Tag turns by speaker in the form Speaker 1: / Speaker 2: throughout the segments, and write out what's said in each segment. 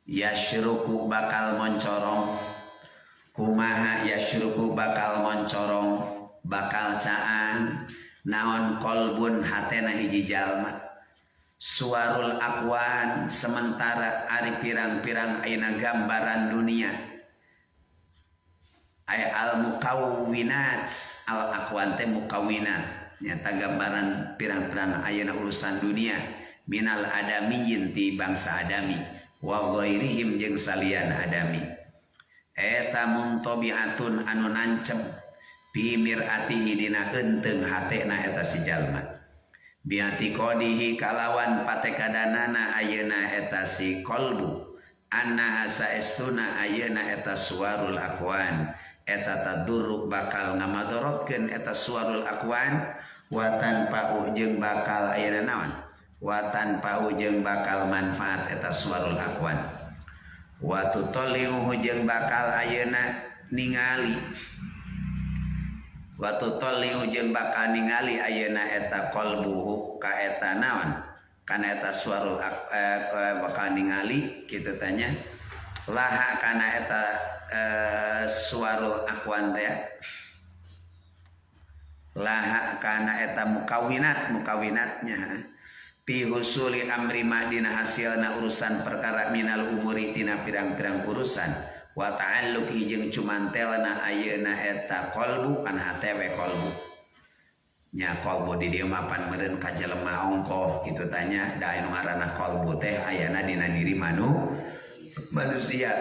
Speaker 1: Yashruku bakal moncorong. Kumaha yashruku bakal moncorong, bakal caang naon kolbun hatena hiji jalma suwarul akwan, sementara ari pirang-pirang ayeuna gambaran dunia aya al mukawwinat. Al akwan teh mukawwinat, nyata gambaran pirang-pirang ayeuna urusan dunia, minal adamiyin ti bangsa adami, wa ghairihim jeung salian adami, eta muntabiatun anu nancep fi miratihi dina eunteung hatena eta si jalma, bi'tiqadihi kalawan patekadanana ayeuna eta si kolbu, annaha saestuna ayeuna eta suwarul akwan eta tadurru bakal ngamadorotkeun eta suwarul akwan, wa tanfa'u jeung bakal ayeuna naon, wa tanfa'u jeung bakal manfaat eta suwarul akwan, wa tutali'uhu jeung bakal ayeuna ningali, wa tutali'u jeung bakal ningali ayeuna eta qalbuhu ka eta naon, kana eta suwarul bakal ningali kitu tanya laha kana eta suwarul akwan teh, laha kana eta mukawinat, mukawinatnya fi husuli amri ma dina hasilna urusan perkara, minal umuri tina pirang-pirang urusan, wa ta'alluqi jeung cumantelna ayeuna eta qalbu kana hate we. Qalbu nya, qalbu di dieu mah pan meureun ka jelema ongkoh kitu tanya, da anu ngaranna qalbu teh ayana dina diri manusia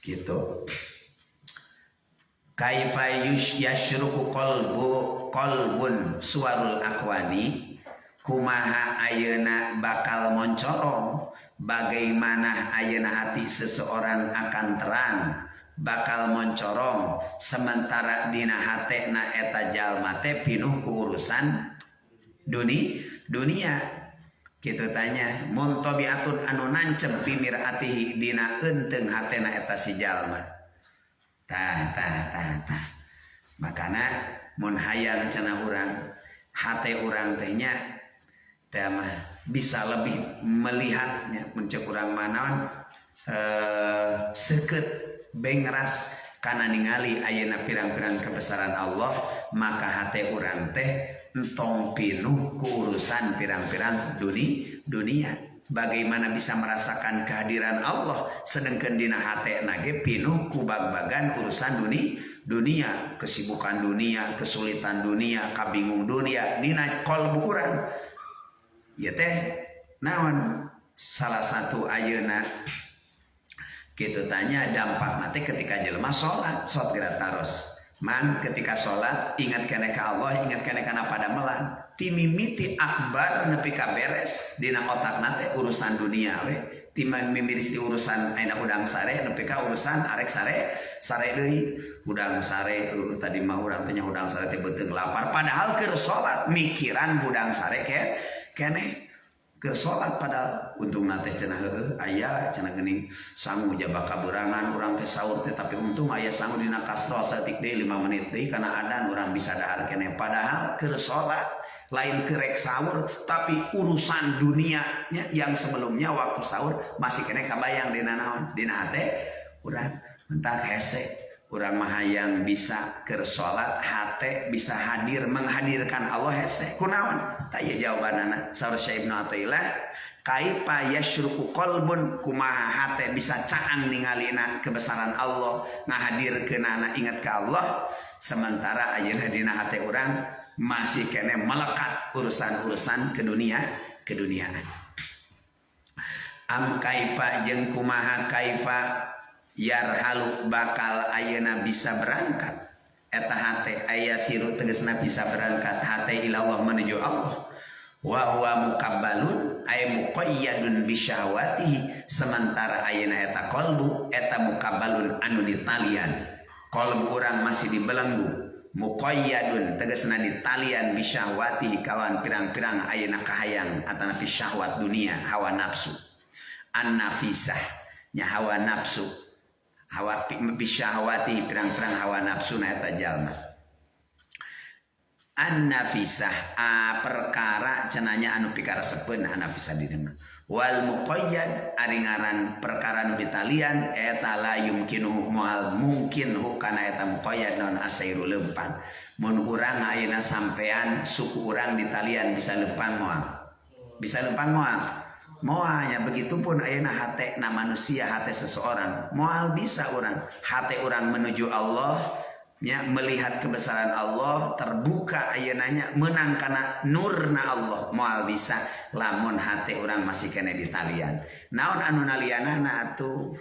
Speaker 1: gitu. Kaifa yashruku qalbu qalbun suwarul akwani, kumaha ayeuna bakal moncorong, bagaimana ayeuna hati seseorang akan terang, bakal moncorong, sementara dina hatena eta jalma teh pinuh ku urusan dunia kitu tanya, muntabiatun anu nancep fi miratihi dina eunteung hatena eta si jalma. Tah, tah, tah, tah, makana mun hayang cenah urang hate urang teh nya teh mah bisa lebih melihatnya, mun urang manaon seukeut bengras kana ningali ayeuna pirang-pirang kebesaran Allah, maka hate urang teh entong pinuh ku urusan pirang-pirang dunia. Bagaimana bisa merasakan kehadiran Allah sedangkan dina hate nage pinuh ku bag-bagan urusan dunia, kesibukan dunia, kesulitan dunia, kabingung dunia dina kolbu urang ya teh naon? Salah satu ayeuna gitu tanya dampak nanti ketika jelema sholat, sholat geura taros man, ketika sholat ingat keneh ka Allah, ingat keneh kana padamelan, timimiti akbar nepi ka beres dina otak nate urusan dunia we, timan mimiti urusan ayeuna hudang sare nepi ka urusan arek sare, sare deui hudang sare. Tadi mah urang teh hudang sare teh beuteung lapar, padahal keur salat mikiran hudang sare ke keneh. Keur salat padahal untung teh cenah heueuh aya cenah geuning sangu jaba kaberangan urang teh sahur teh, tapi untung aya sangu dina kastrol saeutik deui, 5 menit deui kana adan urang bisa dahar keneh. Padahal keur salat, lain kerek sahur, tapi urusan dunianya yang sebelumnya waktu sahur masih keneh kabayang dina naon, dina hate urang. Mentah hese urang mah hayang bisa keur salat hate bisa hadir, menghadirkan Allah, hese kunaon? Tah, ieu jawabanana. Saur Syekh Ibnu Athaillah, kaifa yashruku qalbun, kumaha hate bisa caang ningalina kebesaran Allah, ngahadirkeunana ingat ka Allah, sementara ayeuna dina hate urang masih keneh melekat urusan-urusan ke dunia, keduniaan. Am kaifa jeung kumaha kaifa yarhalu bakal ayeuna bisa berangkat eta hate, aya siru tegesna bisa berangkat hate, ilallah menuju Allah, wa huwa mukabbalun ay muqayyadun bisyahwatihi, sementara ayeuna eta qalbu eta mukabbalun anu ditalian, qalbu urang masih dibelenggu, muqayyadun tegesna ditalian, bisyahwatihi kawan pirang-pirang ayeuna kahayang atanapi syahwat dunia, hawa nafsu an nafisah nya, hawa nafsu, hawa bisyahwati pirang-pirang hawa nafsu na eta jalma. An-nafisah perkara cenanya anu pikaresepeun an-nafisah di mah wal muqayyad ari ngaran perkara nu ditalian eta la yumkinuhu moal mungkin hu kana eta muqayyad non asairu lempang. Mun urang ayeuna sampean suku urang ditalian bisa lempang moal? Bisa lempang moal? Moalnya. Begitupun ayeuna hate na manusia, hate seseorang moal bisa urang hate urang menuju Allah nya, melihat kebesaran Allah terbuka ayeunanya menang kana nurna Allah moal bisa lamun hate urang masih kene ditalian. Naon anu nalianana atuh?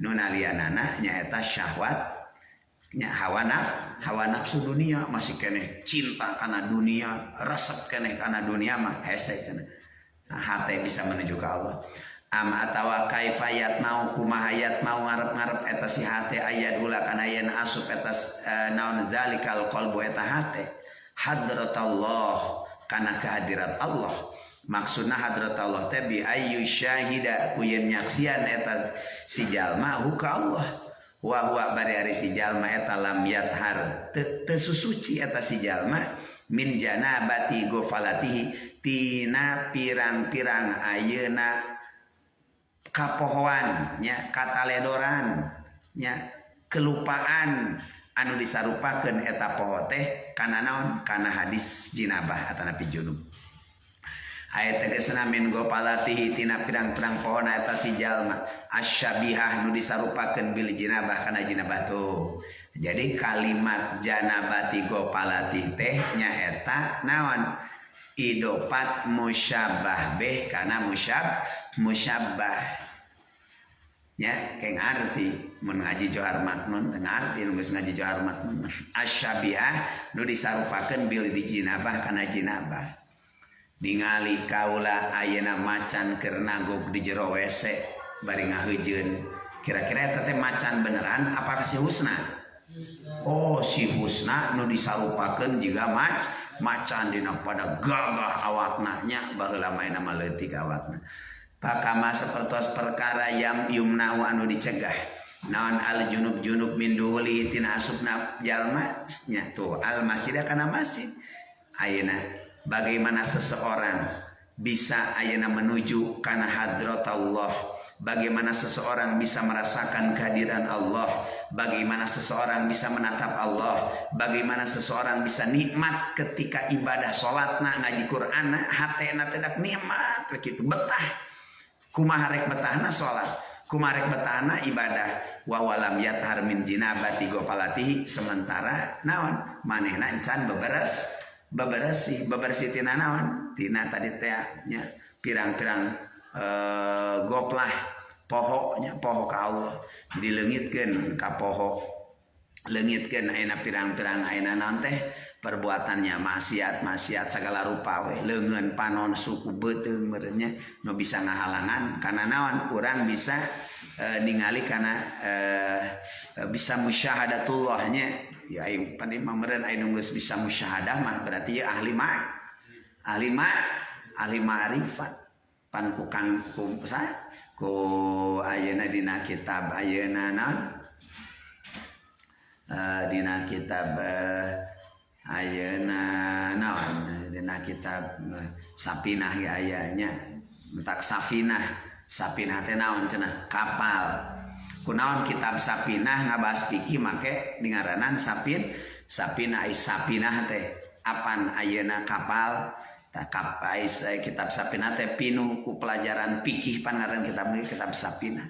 Speaker 1: Nu nalianana nyaeta syahwat nya, hawa nafsu dunia, masih kene cinta kana dunia, resep kene kana dunia mah hese cenah. Nah, hate bisa menuju ke Allah. Am atawa kaifa mau kumaha yat mau ngarep-ngarep eta si hate ayadkhula kana yen asup eta naon zalikal qalbu eta hate hadratallah kana kehadirat Allah. Maksudna hadrat Allah teh bi ayyu syahida ku yen nyaksian eta si jalma hu ka Allah wa huwa bari ari si jalma eta lam yathar teu susuci eta si jalma min janabati ghaflatihi tina pirang-pirang ayeuna kapohoan nya, kataledoran nya, kelupaan anu disarupakeun eta poho teh kana naon? Kana hadis jinabah atanapi junub. Ayat tegasna min ghaflatihi tina pirang-pirang pohona eta si jalma asyabihah nu disarupakeun bil jinabah kana jinabah tuh. Jadi kalimat janabati ghaflati teh nyaeta naon? Idopat musyabah beh kana musyabbah nya. Kayak ngarti mun ngaji Johar Maknun, teu ngarti nu geus ngaji Johar Maknun. Asyabihah nu disarupakeun bil di jinabah kana jinabah. Ningali kaula ayeuna macan keur nagog di jero WC bari ngaheujeun, kira-kira eta teh macan beneran apa si Husna? Oh, si Husna nu disarupakeun jiga macan dina pada gagah awakna nya, baheula mah mah leutik awakna. Pakama sapertos perkara yang yumnau anu dicegah naon al junub junub min duhuli tina asupna jalma nya tuh al masjid kana masjid. Ayeuna bagaimana seseorang bisa ayeuna menuju kana hadratallah, bagaimana seseorang bisa merasakan kehadiran Allah, bagaimana seseorang bisa menatap Allah, bagaimana seseorang bisa nikmat ketika ibadah salatna, ngaji Qur'anna, hatena tidak nikmat begitu betah. Kumaha rek betahna salat, kumaha rek betahna ibadah, wa walam yathar min jinabati ghaflatihi, sementara naon manehna encan beberes bebersih bebersih tina naon? Tina tadi teh nya, pirang-pirang goplah poho nya, poho ka Allah. Jadi leungitkeun ka poho, leungitkeun ayeuna pirang-pirang ayeuna naon teh perbuatannya, maksiat maksiat segala rupa we, leungeun, panon, suku, beuteung meureun nya, nu bisa ngahalangan kana naon urang bisa ningali kana bisa musyahadatullah nya. Ya ayo pan mah meureun aya nu geus bisa musyahadah mah berarti ya ahli ma'rifat. Pan ku kang ku sa ku ayeuna dina kitab ayeuna naon, dina kitab ayeuna naon, dina kitab Sapinah ge aya nya. Mentak safinah, safinah teh naon cenah? Kapal. Kunaon kitab Sapinah ngabahas fikih make dingaranan sapinah? Ai sapinah teh apan ayeuna kapal. Tah kapal kitab Sapinah teh pinuh ku pelajaran fikih, pan ngaran kitab kitab Sapinah.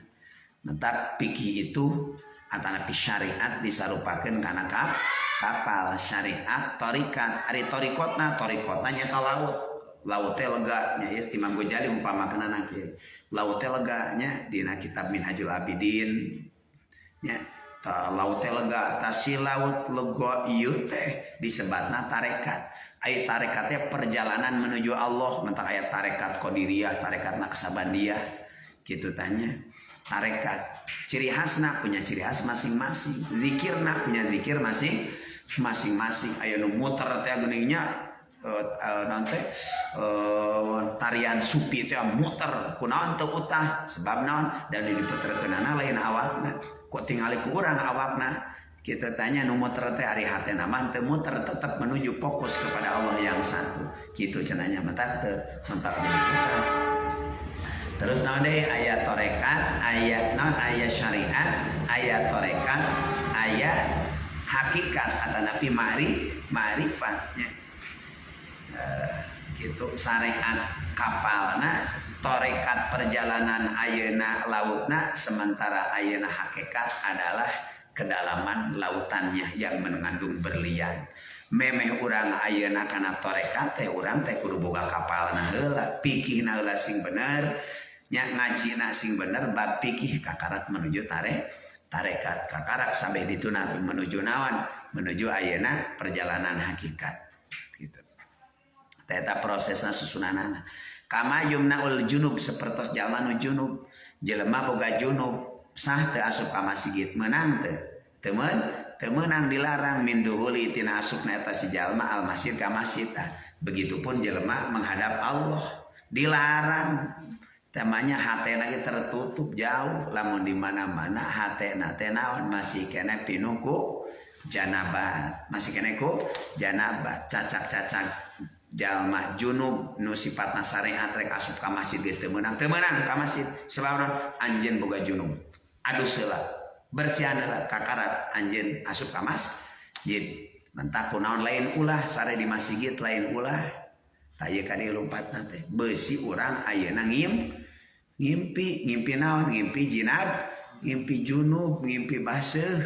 Speaker 1: Mentak fikih itu atanapi syariat disarupakeun kana kapal. Syariat, tarikat, ari torikotna, torikotna nyata laut. Laut teh lega nya, Imam Ghazali umpamakeun kieu, laut teh lega nya, dina kitab Minhajul Abidin nya. Ta laut teh lega, ta si laut lega ieu teh disebatna tarekat. Ai tarekat teh perjalanan menuju Allah. Mentak aya tarekat Qadiriyah, tarekat Naqsabandiyah kitu tanya. Tarekat ciri khasna punya ciri khas masing-masing, zikirna punya zikir masing-masing. Aya nu muter teh geuning nya, naon teh, tarian sufi teh muter kunaon teu utah, sebab naon? Dan diputerkeunana lain awakna, kok tingali ku urang awakna. Kita tanya nu muter teh ari hatena mah teu muter, tetap menuju fokus kepada Allah yang satu. Kitu cenah nya, matak teu mentak jadi tukang. Terus naon deui? Aya tarekat, aya naon, aya syariat, aya tarekat, aya hakikat atanapi ma'rifat nya. Gitu syariat kapalna, tarekat perjalanan ayeuna lautna, sementara ayeuna hakikat adalah kedalaman lautannya yang mengandung berlian. Memeh urang ayeuna kana tarekat teh, urang teh kudu boga kapalna heula, pikihna heula sing bener nya, ngajina sing bener bab pikih, kakarak menuju tarekat, kakarak sampai dituna menuju naon, menuju ayeuna perjalanan hakikat gitu. Eta prosesna, susunanana. Kama yumnaul junub, sapertos jalma nu junub. Jelema boga junub sah teu asup ka masjid? Meunang teu? Teu teu meunang, dilarang. Min duhuli, tina asupna eta si jalma, al masjid, ka masjid. Tah, begitupun jelema menghadap Allah dilarang. Temanya hate lagi tertutup jauh, lamun di mana-mana hate teh naon, masih keneh pinuh ku janabat, masih keneh ku janabat. Cacak-cacak jalma junub nu sifatna syariat rek asup ka masjid geus teu meunang, teu meunang ka masjid. Sebab anjeun boga junub, adus heula, bersihan heula, kakarak anjeun asup ka masjid. Mentak kunaon lain ulah sare di masjid, lain ulah. Tah, ieu kadi lompatna teh besi urang ayeuna ngimpi, ngimpi naon? Ngimpi jinab, ngimpi junub, ngimpi baseuh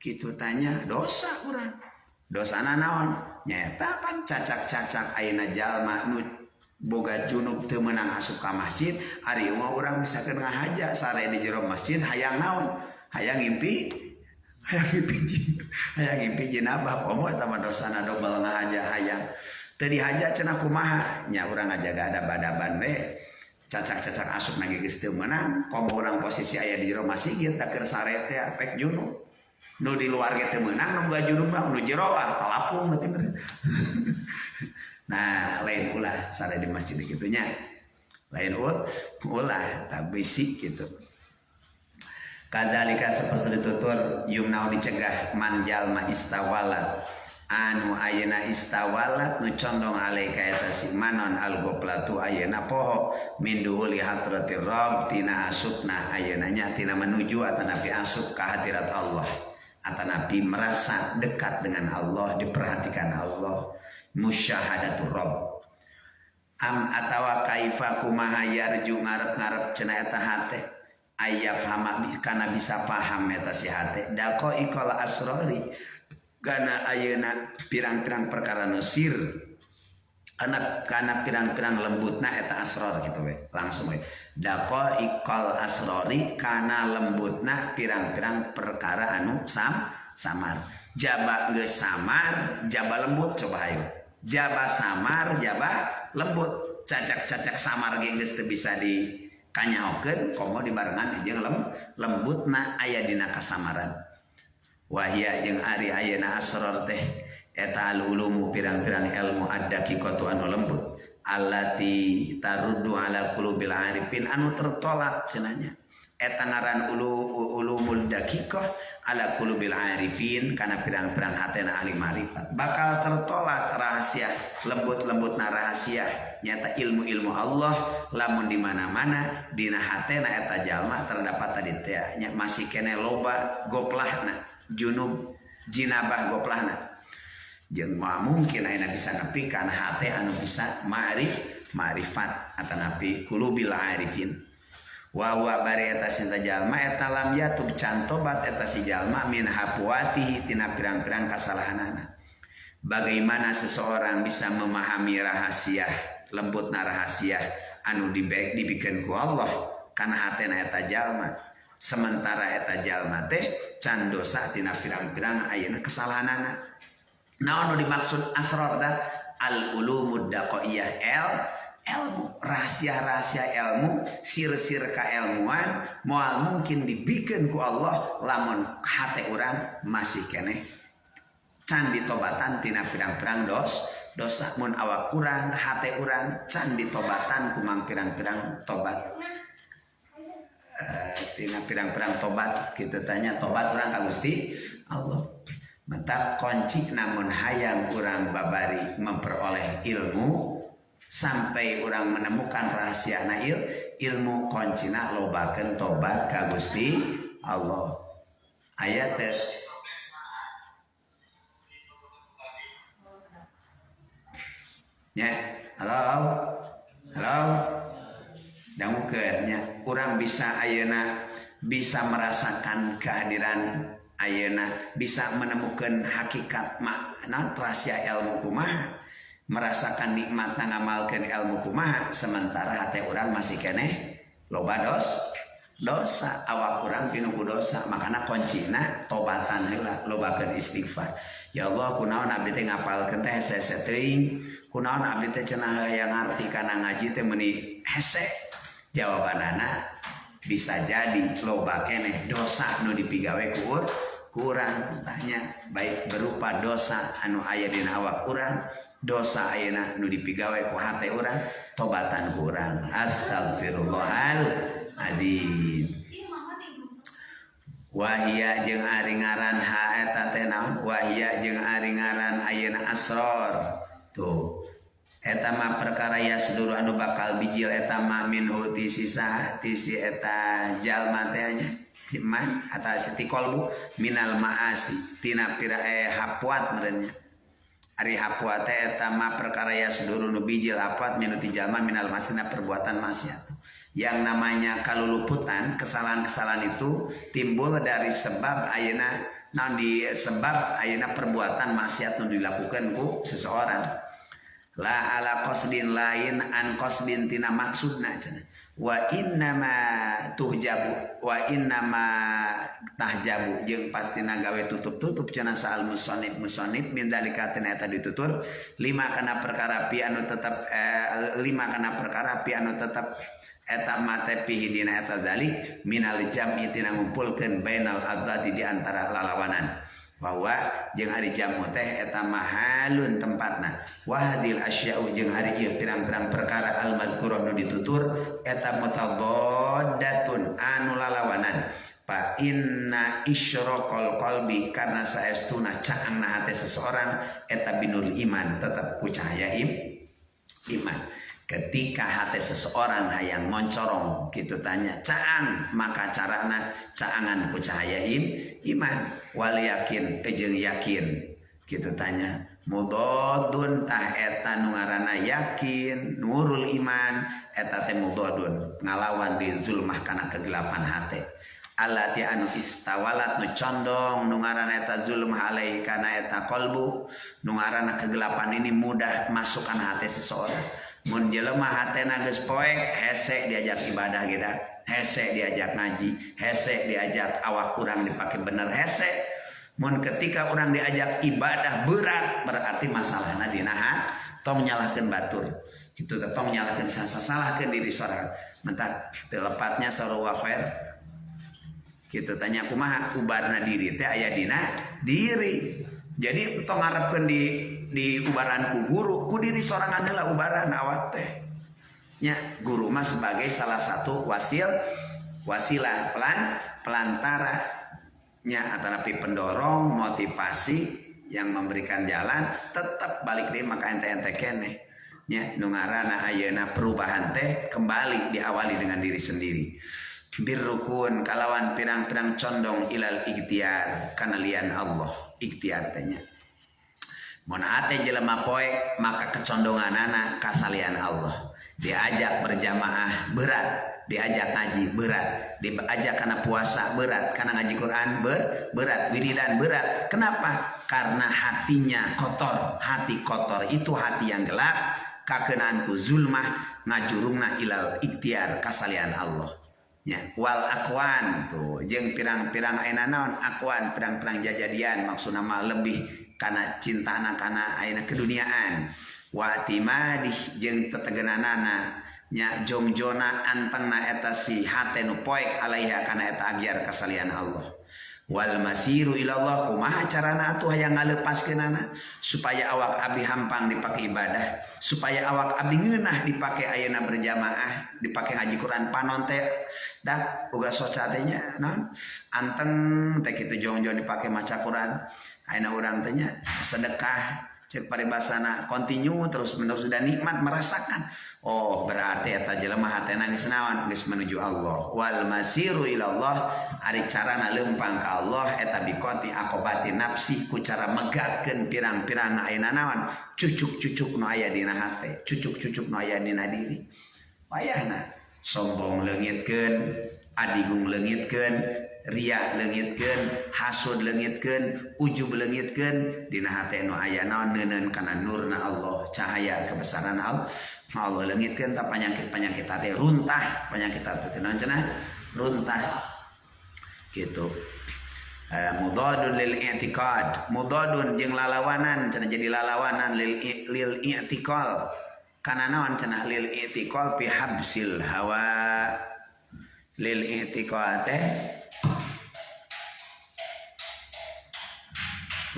Speaker 1: kitu. Tanya dosa urang, dosana naon? Nyaeta pan cacak-cacak ayeuna jalma nu boga junub teu meunang asup ka masjid, ari mah urang bisa ngahaja sare di jero masjid, hayang naon? Hayang ngimpi, hayang ngimpi, hayang ngimpi jinabah. Komo eta mah dosana dobel, ngahaja hayang teu dihaja cenah. Kumaha nya, urang ngajaga adab-adaban we. Cacak-cacak asup nage geus teu meunang, komo urang posisi aya di jero masjid, da keur sare teh pek junub. Nu di luar ge teu meunang, nu boga junub mah, nu jero ah talapung berarti. Nah, lain ulah sare di masjid gitu nya, lain ulah, tapi sih gitu. Kadzalika, seperti ditutur, yumnau, dicegah, man, jalma, istawalat, anu ayeuna istawalat, nu condong, alaika, eta si manon, al goflatu, ayeuna poho, min duhuli hadratir rabb, tina asupna ayeuna nya, tina menuju atanapi asup ka hadirat Allah, atanapi merasa dekat dengan Allah, diperhatikan Allah, musyahadatur rabb. Am atawa kaifa, kumaha, yarju, ngarep-ngarep cenah eta hate, ayafhama, kana bisa paham eta si hate, daqaiqal asrori, kana ayeuna pirang-pirang perkara nu sir, kana pirang-pirang lembutna eta asror gitu we. Langsung we, daqaiqal asrori, kana lembutna pirang-pirang perkara anu samar. Jaba geus samar, jaba lembut, coba hayu jaba samar, jaba lembut. Cacak-cacak samar ge geus teu bisa di kanyahokeun, komo dibarengan jeung lembutna aya dina kasamaran. Wahia, jeung ari ayeuna asror teh eta al ulumu, pirang-pirang ilmu, ad-daqiqatu, anu lembut, allati taruddu ala qulubil arifin, anu tertolak cenahnya eta ngaran ulumul daqiqah, ala qulubil arifin, kana pirang-pirang hatena ahli marifat. Bakal tertolak rahasia lembut-lembutna rahasia nyata ilmu-ilmu Allah lamun di mana-mana dina hatena eta jalma terdapat tadi teh nya, masih keneh loba goplahna, junub, jinabah, goplahna, jeung moal mungkin ayeuna bisa nepi kana hate anu bisa ma'rifat atanapi qulubil arifin. Wa huwa, bari eta si jalma eta, lam yatub, can tobat eta si jalma, min hapuatihi, tina pirang-pirang kasalahanana. Bagaimana seseorang bisa memahami rahasia lembutna rahasia anu dibikeun ku Allah kana hatena eta jalma, sementara eta jalma teh can dosa tina pirang-pirang ayeuna kesalahanana? Naon nu dimaksud asrar dah? Al ulumud daqaiyah, ilmu rahasia-rahasia, ilmu sir-sir kailmuan moal mungkin dibikeun ku Allah lamun hate urang masih keneh can ditobatan tina pirang-pirang dosa. Mun awak urang, hate urang can ditobatan ku mang pirang-pirang tobat, tina pirang-pirang tobat gitu tanya, tobat urang ka Gusti. Allah. Matak kunci namun hayang urang babari memperoleh ilmu sampai urang menemukan rahasia na ilmu kuncina lobakeun tobat ka Gusti Allah. Aya teu nya halo halo dangukeun nya urang bisa ayeuna bisa merasakan kehadiran ayeuna bisa menemukan hakikat makna rahasia ilmu kumaha merasakan nikmat ngamalkeun ilmu kumaha sementara hate urang masih keneh loba dosa awak urang pinuh ku dosa makana kuncina tobatan heula lobakeun istighfar. Ya Allah kunaon abdi teh ngapalkeun teh hese-hese teuing kunaon abdi teh cenah hayang ngarti kana ngaji teh meuni hese jawabanana bisa jadi loba keneh dosa nu dipigawe ku urang tanya baik berupa dosa anu aya dina awak urang dosa ayeuna nu dipigawe ku hate urang tobatan ku urang astagfirullahal adzim. Wahia jeung ari ngaran ha eta teh naon wahia jeung ari ngaran ayeuna asror tuh eta mah perkara yasduru anu bakal bijil eta mah minhu ti sisa ti si eta jalma teh nya iman atau si kolbu minal maasi tina pira hapuat merenya ari hapuat teh eta mah perkara yasduru nu bijil hapuat minhu ti jalma minal maasi tina perbuatan maksiat. Yang namanya kaluluputan kesalahan-kesalahan itu timbul dari sebab ayeuna naon di sebab ayeuna perbuatan maksiat nu dilakukan ku seseorang la ala qasdin lain an qasdin tina maksudna cenah wa innama tuhjabu wa innama tahjabu jeung pastina gawe tutup-tutup cenah saal musannif musannif min dalika tina eta ditutur lima kana perkara pi anu tetep lima kana perkara pi anu tetep eta mate pihi dina eta dalik minal jam'i tina ngumpulkeun bainal adadi di antara lalawanan bahwa jeung ari jamu teh eta mahalun tempatna wa hadil asya'u jeung ari ieu pirang-pirang perkara al mazkurah nu ditutur eta mutadaddatun anu lalawanan fa inna isyraqal qalbi karena saestuna caangna hate seseorang eta binul iman tetep ku cahaya iman. Ketika hati seseorang hayang moncorong gitu tanya caang maka carana caangan ku cahaya iman wal yakin jeung yakin gitu tanya mudadun tah eta nu ngaranna yakin nurul iman eta teh mudadun ngalawan di zulmah kana kegelapan hate allati anu istawalat nu condong nu ngaranna eta zulmah alaihi kana eta qalbu nu ngaranna kegelapan ini mudah masuk kana hate seseorang. Mun jelema hatena geus poek hese diajak ibadah geura hese diajak ngaji hese diajak awak urang dipake bener hese. Mun ketika urang diajak ibadah berat berarti masalahna dina tong nyalahkeun batur kitu teh tong nyalahkeun sasalahkeun diri sorangan mentak teu lepatnya sarua khair kitu tanya kumaha ubarna diri teh aya dina diri. Jadi tong ngarepkeun di ubaran ku guru ku diri sorangan heula ubaran awak teh nya guru mah sebagai salah satu wasilah pelantara nya atanapi pendorong motivasi yang memberikan jalan tetap balik deui maka ente-ente keneh nya nu ngaranna ayeuna perubahan teh kembali diawali dengan diri sendiri birrukun kalawan pirang-pirang condong ilal ikhtiar kana lian Allah ikhtiar teh nya. Mun hate jelema poek maka kecondonganana kasalian Allah. Diajak berjamaah berat, diajak ngaji berat, diajak kana puasa berat, kana ngaji Quran berat, wiridan berat. Kenapa? Karena hatinya kotor. Hati kotor itu hati yang gelap, kakenaan ku zulmah ngajurungna ilal ikhtiar kasalian Allah. Ya, wal akwan tuh jeung pirang-pirang ayeuna naon akwan pirang-pirang jajadian maksudna mah lebih kana cintana kana ayeuna keduniaan wa timadih jeung tetegenanana nya jongjona antengna eta si hate nu poek alaiha kana eta agyar kasalian Allah wal masiru ilallah kumaha carana atuh hayang ngaleupaskeunana supaya awak abdi hampang dipake ibadah Supaya awak abdi ngeunah dipake ayeuna berjamaah, dipake ngaji Quran panon teh dah boga soca teh nya naon anteng teh kitu jong-jong dipake maca Quran. Ayeuna urang teh nya sedekah cek paribasana kontinu terus menerus dan nikmat merasakan. Oh berarti eta jelema hatena geus naon geus menuju Allah. Wal masiru ila Allah ari carana leumpang ka Allah eta biqati aqobati nafsi ku cara megatkeun pirang-pirang ayeuna naon cucuk-cucuk nu aya dina hate, cucuk-cucuk nu aya dina diri. Wayahna sombong leungitkeun, adigung leungitkeun, riya leungitkeun, hasud leungitkeun, ujub leungitkeun dina hate nu aya naon neuneun kana nurna Allah, cahaya kebesaran Allah. Allah leungitkeun ta panyakit-panyakit hate runtah, penyakit hate teh naon cenah? Runtah. Gitu. Mudadun lil i'tiqad, mudadun jeung lalawanan cenah jadi lalawanan lil i'tiqal. Kana naon cenah lil i'tiqal fi habsil hawa. Lil i'tiqal teh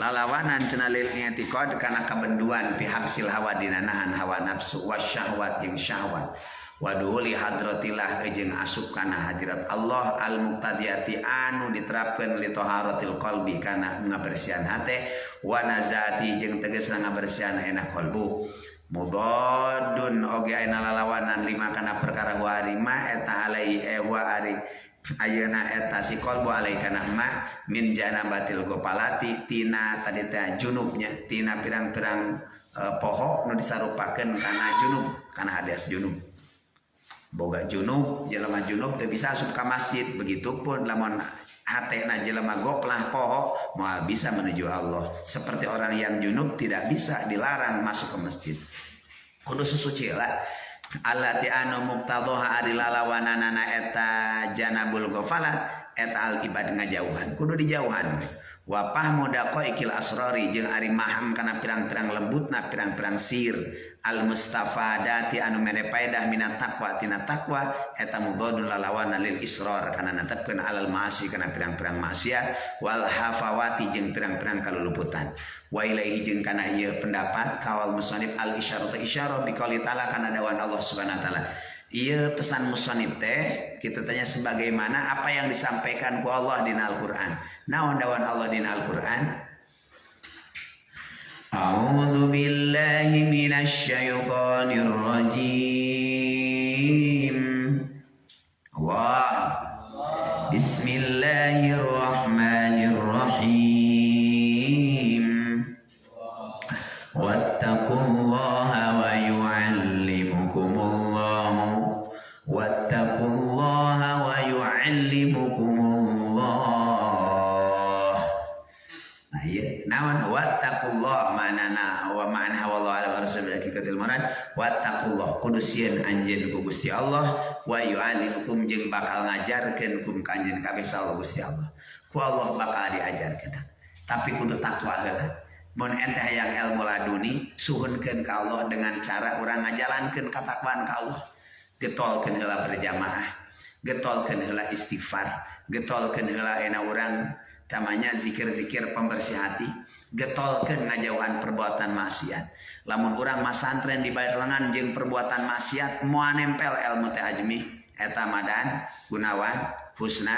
Speaker 1: lalawanan cenah lil i'tiqad kana kabenduan fi habsil hawa dina nahan hawa nafsu wasyahwat jeung syahwat waduhuli hadratillah jeung asup kana hadirat Allah al muqtadiyati anu diterapkeun li taharatil qalbi kana ngabersihan hate wa nazati jeung tegasna ngabersihan enak qalbu mudadun oge ayeuna lalawanan lima kana perkara wa arima eta alai wa ari ayeuna eta si qalbu alai kana ma min janabatil gopalati tina tadi teh junubnya tina pirang-pirang poho nu disarupakeun kana junub kana hadas junub boga junub jelema junub teu bisa asup ka masjid begitupun lamun hatena jelema goplah poho moal bisa menuju Allah seperti orang yang junub tidak bisa dilarang masuk ke masjid kudu susuci lah allati anu muqtadhaha ari lalawananana eta janabul ghafalat eta al ibad ngajauhan kudu dijauhan wa fahmu daqaiqil asrari jeung ari maham kana pirang-pirang lembutna pirang-pirang sir al mustafadati anu mere paedah minat taqwa tina taqwa eta mudadun lalawana lil israr kana netepkeun alal maasi kana pirang-pirang maksiat wal hafawati jeung pirang-pirang kaluluputan wa ilaihi jeung kana ieu pendapat kawal musannif al isyaratu isyarah biqouli ta'ala kana dawan Allah Subhanahu wa taala. Ieu pesan musannif teh kitu tanya sebagaimana apa yang disampaikan ku Allah dina Al-Qur'an. Naon dawan Allah dina Al-Qur'an? A'udzu billahi minasyaitonir rajim. Allah. Bismillahirrahmanirrahim. Wattaqullaha wa yu'allimukumullah. Wattaqullaha wa yu'allimukumullah. Nah ieu naon wattaqullah manana wa ma'na wallahu a'lam bi murad wattaqullah kudu sieun anjeun ku Gusti Allah wa yu'allimukum jeung bakal ngajarkeun kum ka anjeun kabeh saha Gusti Allah. Ku Allah bakal diajarkeun. Tapi kudu takwa heula. Mun ente hayang ilmu laduni suhunkeun ka Allah dengan cara urang ngajalankeun katakwaan ka Allah. Getolkeun heula berjamaah, getolkeun heula istighfar, getolkeun heula ena urang tamanya zikir-zikir pembersih hati, getolkeun ngajauhan perbuatan maksiat. Lamun urang masantren dibarengan jeung perbuatan maksiat moal nempel ilmu teh ajmi eta Madan, Gunawan, Husna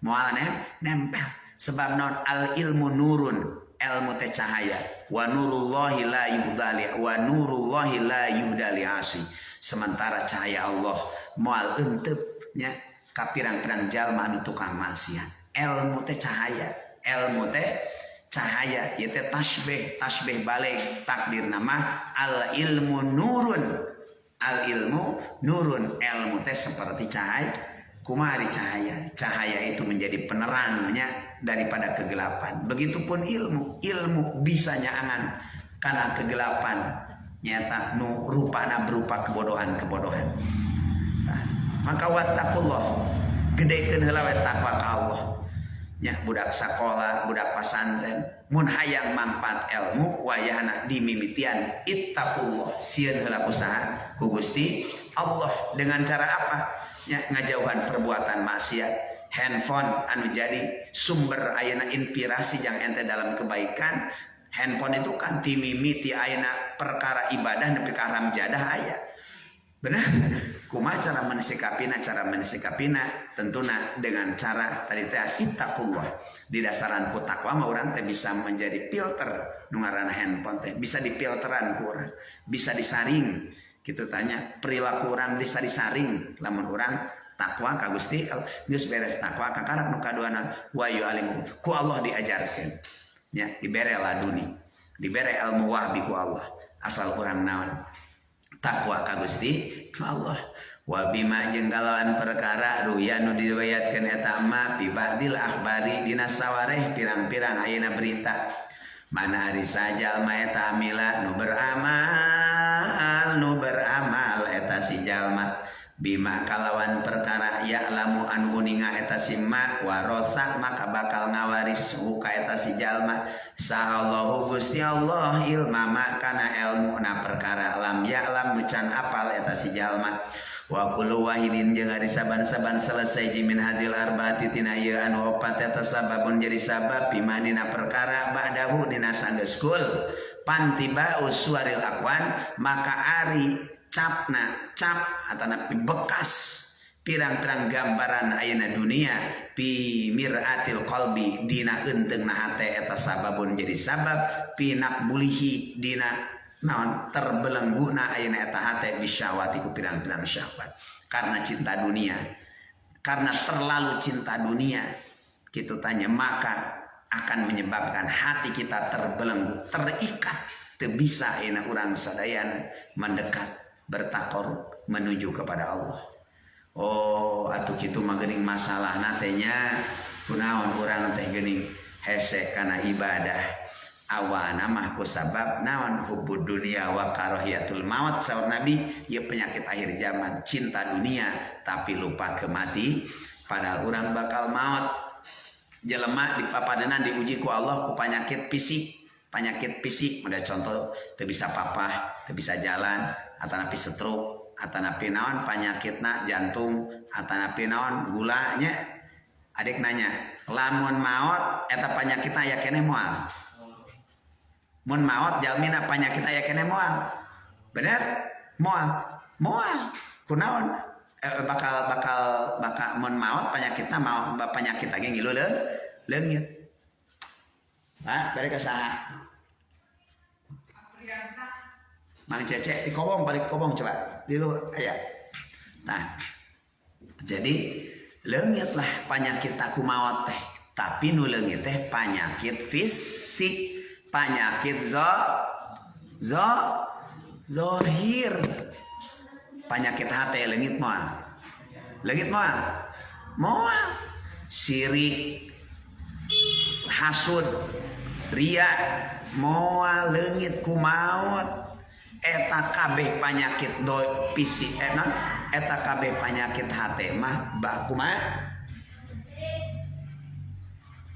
Speaker 1: moal nempel. Sebab non al ilmu nurun, ilmu teh cahaya. Wa nurullahi la yuhdali wa nurullahi la yuhdali asi. Sementara cahaya Allah moal entep nya ka pirang-pirang jalma anu tukang maksiat. Ilmu teh cahaya, ilmu teh cahaya ieu teh tasbih, tasbih balik takdir nama al ilmu nurun. Al ilmu nurun, ilmu teh seperti cahaya. Kumaha cahaya? Cahaya itu menjadi penerangnya daripada kegelapan. Begitupun ilmu, ilmu bisa nyaangan karena kegelapan nyata nu rupana berupa kebodohan-kebodohan. Nah, maka wattaqullah, gedekeun heula we takwa ka Allah. Nya budak sakola, budak pasantren, mun hayang mangfaat ilmu wayahna dimimitian ittaqullah, sieun heula usaha ku Gusti Allah dengan cara apa? Nya ngajauhan perbuatan maksiat, handphone anu jadi sumber ayeuna inspirasi jang ente dalam kebaikan. Handphone itu kan timimiti ayeuna dina perkara ibadah nepi ka haram jadah aya. Benar? Kumaha cara mensikapina? Cara mensikapina tentuna dengan cara tadi teh ittaqullah. Di dasaran ku takwa mah urang teh bisa menjadi filter nu ngaranna handphone teh, bisa difilteran ku urang, bisa disaring kitu tanya perilaku urang bisa disaring lamun urang takwa ka Gusti geus beres takwa kakarak nu kaduana wa yu'alimu ku Allah diajarkeun nya dibere laduni dibere ilmu wahbi ku Allah asal urang naon takwa ka Gusti Allah wa bima jeung kalawan perkara ruya nu diriwayatkeun eta ma fi ba'dil akhbari dina sawareh pirang-pirang ayeuna berita mana ari sajalma eta amila nu beramal eta si jalma bima kalawan perkara ya'lamu anu uninga eta si ma warosa maka bakal ngawaris ka eta si jalma sahallahu Gusti Allah ilma ma kana ilmu na perkara lam ya'lam can apal eta si jalma wa kullu wahidin jeung ari saban-saban selesai jimin hadil arbaati tina ieu anu opat eta sababun jadi sabab bima dina perkara ba'dahu dina sanggeus kul pantiba uswaril akwan maka ari capna cap atana bekas pirang-pirang gambaran ayeuna dunia pi miratil qalbi dina eunteungna hate eta sababun jadi sabab pinak bulihi dina naon terbelengguna ayeuna eta hate bisyahwati ku pirang-pirang syahwat karena cinta dunia karena terlalu cinta dunia kitu tanya maka akan menyebabkan hati kita terbelenggu terikat teu bisa ayeuna urang sadayana mendekat bertaqarrub menuju kepada Allah. Oh atuh kitu mah geuning masalahna teh nya kunaon urang teh geuning hese kana ibadah awana mah ku sabab naon hubbud dunia wa karahiyatul maut saur Nabi ieu penyakit akhir zaman cinta dunia tapi lupa kemati padahal urang bakal maut jelema di papadenan diuji ku Allah ku penyakit fisik. Penyakit fisik ada contoh teu bisa papah teu bisa jalan atanapi stroke atanapi naon penyakitna jantung atanapi naon gulanya adik nanya lamun maot eta penyakitna aya keneh moal mun maot jalmina penyakit aya keneh moal bener moal moal kunaon bakal bakal bakal mun maot penyakitna maot penyakit lagi ngilu leungit. Hah, balik ke saha? Mang Cece di Kobong, balik Kobong coba. Di lu aya. Nah, jadi leungit lah penyakit aku maot teh. Tapi nu leungit teh penyakit fisik, penyakit zohir. Penyakit hati leungit moal. Leungit moal. Moal. Sirik, hasud, ria, moal leungit ku maot. Eta kabeh penyakit do fisik eta kabeh penyakit hate mah kumaha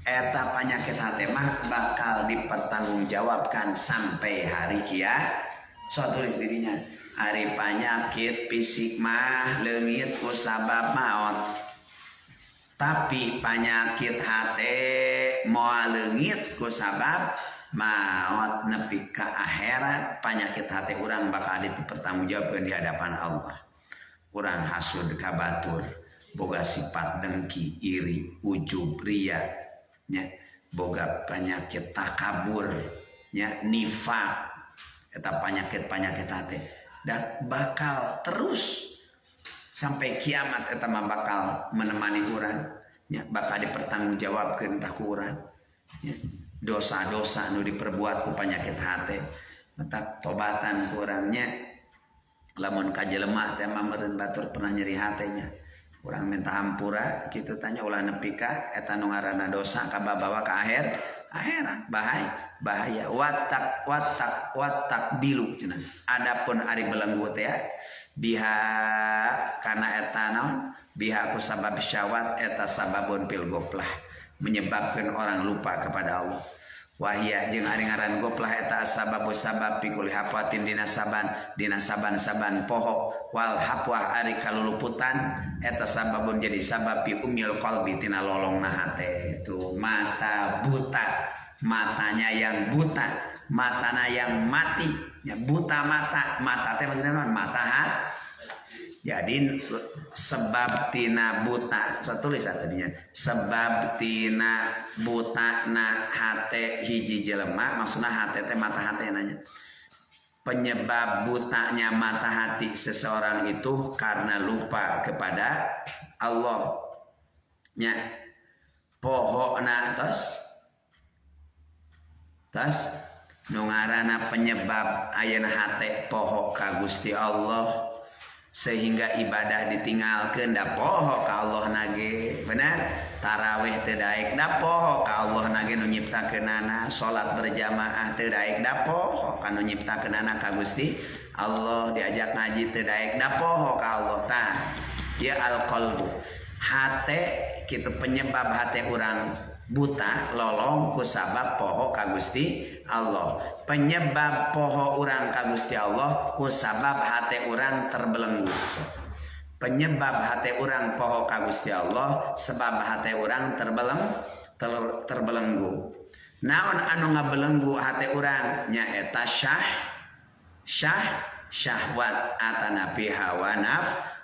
Speaker 1: eta penyakit hate mah bakal dipertanggungjawabkan sampai hari kiamat. So tulis dirinya hari penyakit fisik mah leungit ku sabab maot tapi penyakit hate moal leungit ku sabab maot nepi ka akhirat. Penyakit hati urang bakal dipertanggungjawabkeun di hadapan Allah. Urang hasud ka batur, boga sifat dengki, iri, ujub, ria, nya, boga penyakit takabur, nya, nifak, eta penyakit-penyakit hati dan bakal terus sampai kiamat eta mah bakal menemani urang, nya, bakal dipertanggungjawabkeun tah ku urang, nya. Dosa-dosa nu diperbuat ku penyakit hati matak tobatan kurangnya lamun ka jelema teh mah meureun batur pernah nyeri hatenya urang minta hampura kitu tanya ulah nepi ka eta nu ngaranna dosa kababawa ka akhir akhirat bahaya watak watak watak bilu cenah adapun ari belenggu teh biha kana eta naon biha ku sabab syahwat eta sababun fil goflah menyebabkan orang lupa kepada Allah. Wahia jeung ari ngaran goflah eta sababu sabab pikul hapatin dina saban-saban poho wal hapwah ari kaluluputan eta sababun jadi sabab pi umil qalbi tina lolongna hate. Itu mata buta, matanya yang buta, matana yang mati Ya, buta mata, mata teh maksudna naon? Mata hat. Jadi sebab tina buta, saya tulis tadinya. Sebab tina buta na hate hiji jelema, maksudna hate teh mata hate nanya. Penyebab butanya mata hati seseorang itu karena lupa kepada Allah. Nya pohona tos tos nu ngaranna penyebab ayeuna hate poho ka Gusti Allah sehingga ibadah ditinggalkeun da poho ka Allah nage, benar? Tarawih teu daek da poho ka Allah nage nu nyiptakeunana, salat berjamaah teu daek da poho ka nu nyiptakeunana ka Gusti Allah, diajak ngaji teu daek da poho ka Allah. Tah ieu al-qalbu, hate kitu penyebab hate urang buta lolong ku sabab poho ka Gusti Allah. Penyebab poho urang ka Gusti Allah ku sabab hate urang terbelenggu. Penyebab hate urang poho ka Gusti Allah sebab hate urang terbelenggu. Naon anu ngabelenggu hate urang? Nyaeta syahwat atanapi hawa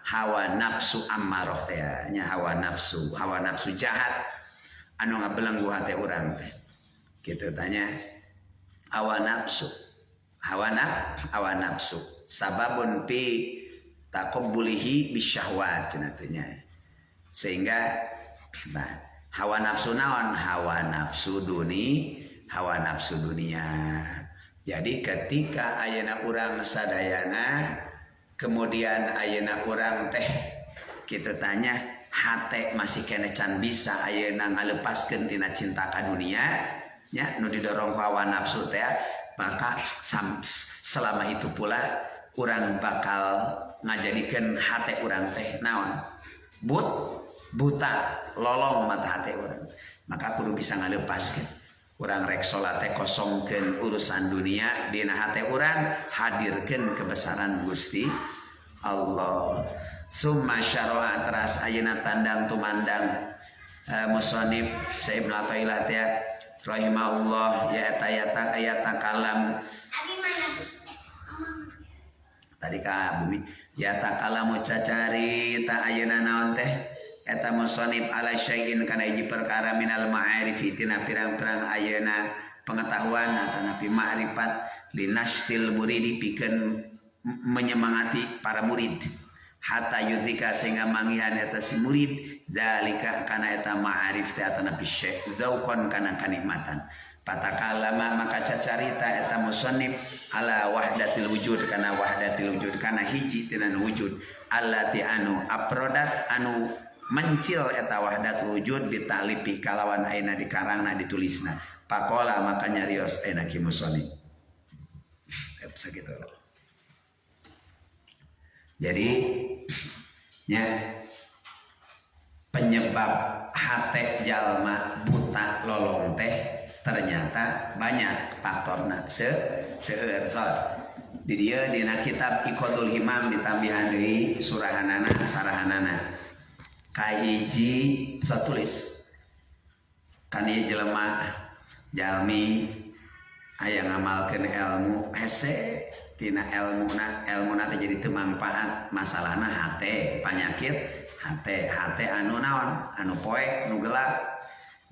Speaker 1: hawa nafsu ammaroh teh nya, hawa nafsu jahat anu ngabelenggu hate urang teh. Kitu tanya hawa nafsu sababun pi taqabbulihi bisyahwat cenah teh nya. Sehingga nah, hawa nafsu naon? Hawa nafsu duni, hawa nafsu dunia. Jadi ketika ayeuna urang sadayana kemudian ayeuna urang teh kita tanya hate masih kene can bisa ayeuna ngalepaskeun tina cinta ka dunia nya nu didorong ku hawa nafsu teh, maka selama itu pula urang bakal ngajadikeun hate urang teh naon? Buta lolong mata hate urang. Maka kudu bisa ngalepaskeun. Urang rek salat teh kosongkeun urusan dunia dina hate urang, hadirkeun kebesaran Gusti Allah. Summa syara'a teras ayeuna tandang tumandang musannif Syekh Ibnu Athaillah teh rahimahullah ya eta ayat kalam tadi ka bumi ya takalamu cacari ta ayeuna naon teh eta musannif ala syai'in kana hiji perkara minal ma'arifi tina pirang-pirang ayeuna pengetahuan atanapi ma'rifat linastil muridi pikeun menyemangati para murid hatta yudrika sehingga manggihan eta si murid zalika kana eta ma'arif teh atanapi syai' zauqon kana kanikmatan. Patakalama maka cacarita eta musannif ala wahdatil wujud kana wahdatil wujud kana hiji tina wujud allati anu aprodat anu mencil eta wahdatul wujud bitalipi kalawan ayeuna dikarangna ditulisna. Pakola maka nyarios ayeuna ki musannif. Sakitu. Jadi nya penyebab hate jalma buta lolong teh ternyata banyak faktorna seueur sok. Di dieu dina kitab Iqadul Himam ditambihan deui surahanana sarahanana. Kahiji satulis kan ieu jelema jalmi aya ngamalkeun ilmu hese tina elmuna teh jadi teu mangpaat, masalahna hate panyakit hate hate anu naon anu poek nu gelap.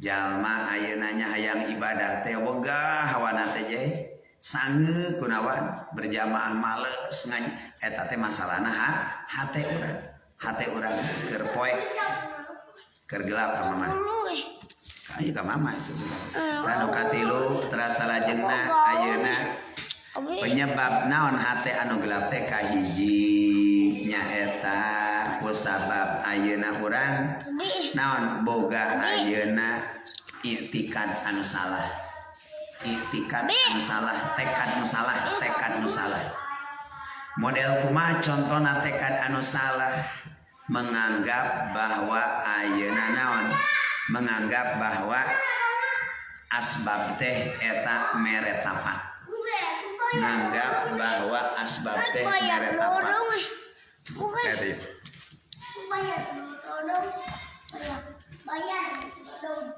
Speaker 1: Jalma ayeuna nya hayang ibadah teh wegah hawana teh je sangeuk kunawan berjamaah males ngaji eta teh masalahna hate urang hate urang keur poek keur gelap ka mama ka ieu ka mama itu tanu katilu terasa lajengna ayeuna penyebab naon hate anu gelap teh kahiji nyaeta kusabab ayeuna urang naon boga ayeuna i'tikad anu salah, i'tikad anu salah, tekad nu salah, tekad nu salah. Model kumaha contona tekad anu salah? Menganggap bahwa ayeuna naon, menganggap bahwa asbab teh eta mere tapak, menganggap bahwa asbab teh mere tapak.
Speaker 2: Bayar tolong, bayar tolong.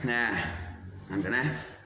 Speaker 1: Nah, nah.